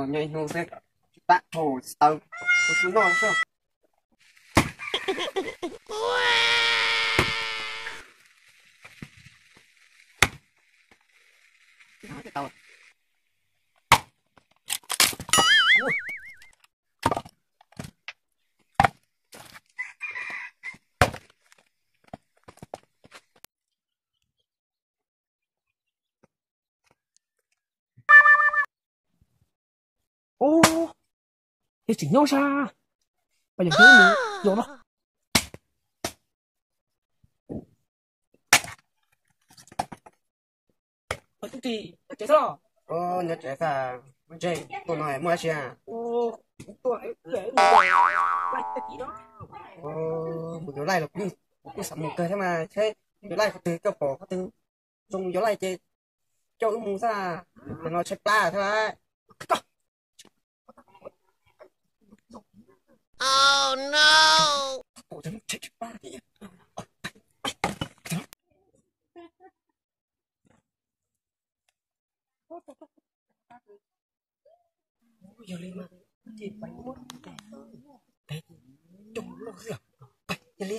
Nyob ib hnub xwb, tsis pab thaum tsis tau, kuv tsis noj xwb. Ub, yog tseem nyob sab, pas yog hnub mus yos no. Nyob tsev xwb, nyob tsev xwb, muaj ntse, tuaj no muaj dab tsi a? Mus yuav laij los kuv kuj xav mus kawg thiab mas, seb yuav laij qhov twg coj pom qhov twg zoo yuav laij ces coj wb mus xwb, no tshaib plab thiab lawm. Yog li mas, ces pais muab tes coj loj xwb. Yog li,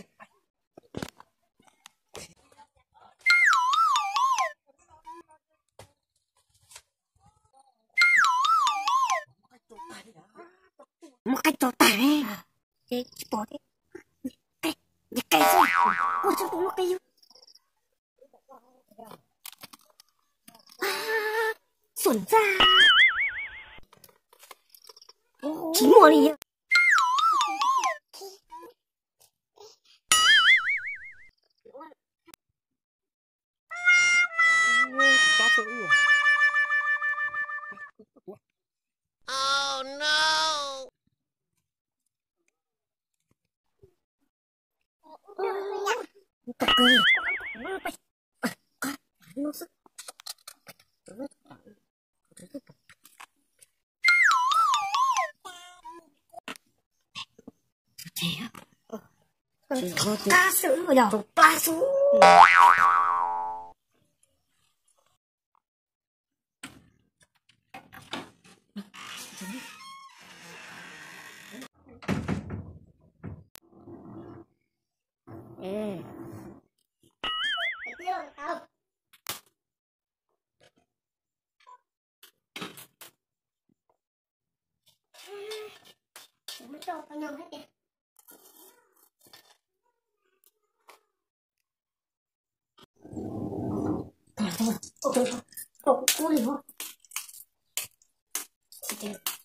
muab qaib tso tag, ces tsis pom thiab. Qe, qe xwb, ua tsis pom muab qe yug. Xuam txaj, tsis muaj li. Qab xwb yog.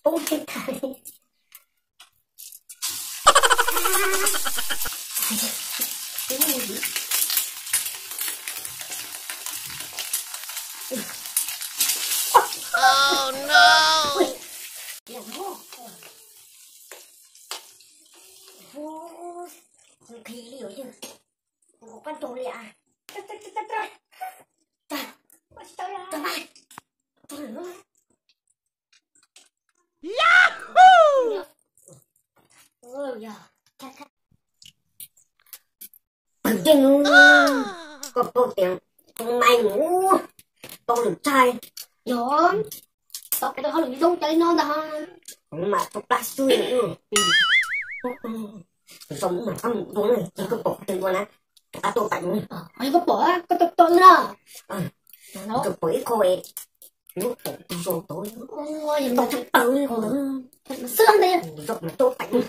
Pawg ntseeg, koj paub tias tus mais mus tau lwm txhais, yog tau hauj lwm zoo cov li no ntag, kuv mam tau plab xwb. Tus zoo mus mam qab mus dua na, yog koj pom qhov twg dua na, rov qab tuaj pais mus. Yog koj pom koj tuaj tuaj wb na. Koj pom ib qho, lub pom tus zoo tod, tau tshaj plaws li. Xwb ntag, zoo mas tuaj pais mus.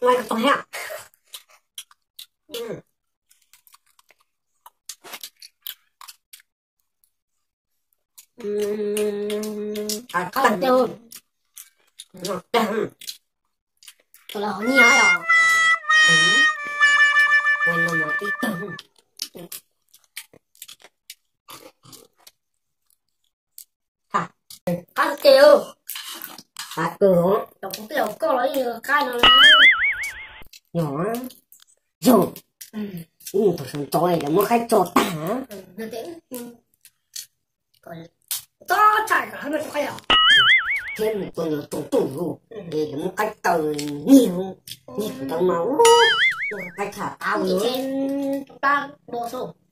Noj koj tau thiab. Qab tag, noj tag. Tus los hov nyiaj os. Ua no mas tib tag. Qab tiag. Qab kawg. Cov kuv twb yog koj los yeej qab no na. Yog, yog. Tus sawv ntxov lawv muab qaib tso tag. Txhob tshaj kom hab no qaib os. Thiab mus tua nyuag tsoom tub lawm, es lawv muab qaib taw nyiag, nyiag ntawd mas, ua qaib tshaj qab li. Tus tab dua xwb.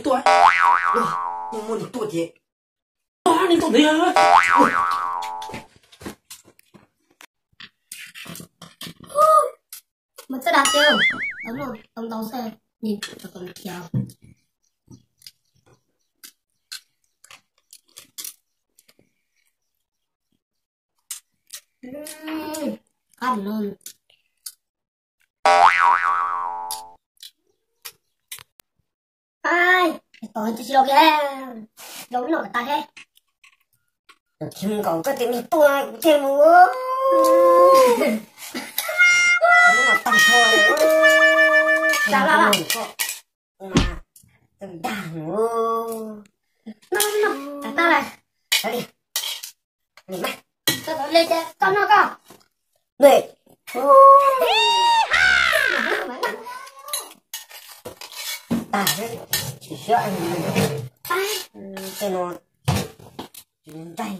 neeg tuaj. Yog muaj neeg tuaj ces, neeg tuaj ntawd. Mas txawj dag tiag, tau noj tau ntau xwb, nim tau kom khiav. Qab no. Ai, tom tsis los kiag, los noj tas thiab. Tsis mus nkaum koj tias nws tuaj kuv thiaj mus. Tag nrho. Dag mus. Tag lawm. Koj tau li ces koj noj koj. Tag, tsis siab, tej no tsis nraig.